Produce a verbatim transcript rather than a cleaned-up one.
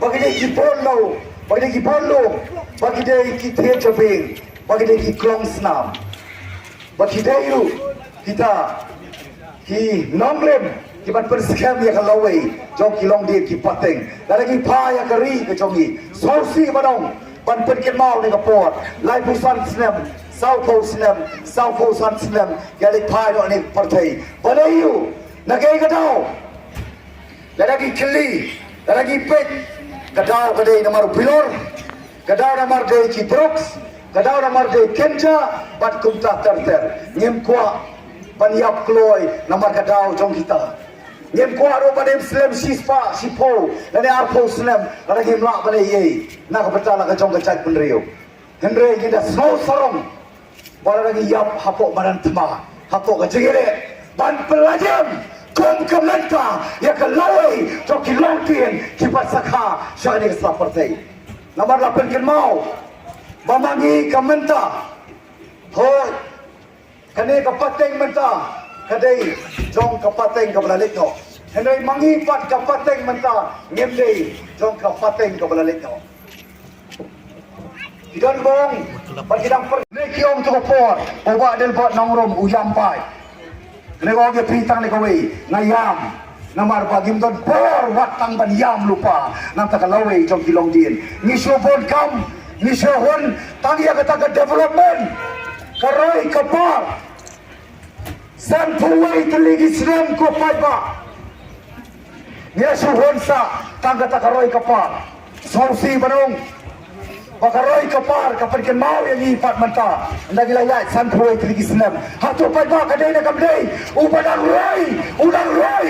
ba ki dei ki bor law, ba ki dei ki bor lum, ba ki dei ki thied jabieng, ba ki dei ki klong snam, ba ki dei ruh kita ki nongrim kiban pynskhem ïa ka lawei jong ki longdien ki pateng. Lada ngi phai ïa ka ri ka jong ngi, sngewsih ban ong ban pynkynmaw ïa ka por laiphew san snem, sawphew snem, sawphew san snem, ïa leit phai noh ïa ka pyrthei. Balei ïa u na kaei ka daw? Lada ngi kylli, lada ngi peit, ka daw ka dei namar u bilor, ka daw namar dei ki drugs, ka daw namar dei ganja bad kumta ter ter. Ngim kwah ban ïap kloi namar ka daw jong kita. Ngim kwah ruh ban im slem shispah shiphew lane arphew snem lada ngim lah ban ïa ei na ka bynta la ka jong ka jaitbynriew. Hynrei ngi da sngew sarong ba lada ngi ïap hapoh madan thma, hapoh ka jingïaleh ban pynlait kum ka mynta ïa ka lawei jong ki longdien kiba sakha sha kane ka sla pyrthei. Namar la pynkynmaw ba ma ngi ka mynta, hooid, kane ka pateng mynta ka dei jong ka pateng kaba la leit noh. Hynrei ma ngi pat ka pateng mynta ngim dei jong ka pateng kaba la leit noh. Ki don bong bad ki dang per ne ki ong to ka por u Bah Delbert Nongrum u ïam paid. Ne ko ong ïa phi tang ne kawei, nga ïam. Namar ba ngim don bor wat tang ban ïam lypa na kata ka lawei jong ki longdien. Ngi shu bun kam, ngi shu hun tang ïa kata ka development, ka roi ka par. Sanphew wei tylli ki snem ko paidbah. Ngi la shu hun sa tang kata ka roi ka par. Sngewsih ban ong ba ka roi ka par ka pynkynmaw ïa ngi pat mynta. Ynda ngi la ïaid sanphew wei tylli ki snem, hato paidbah ka dei ne kam dei? Uba dang roi u dang roi,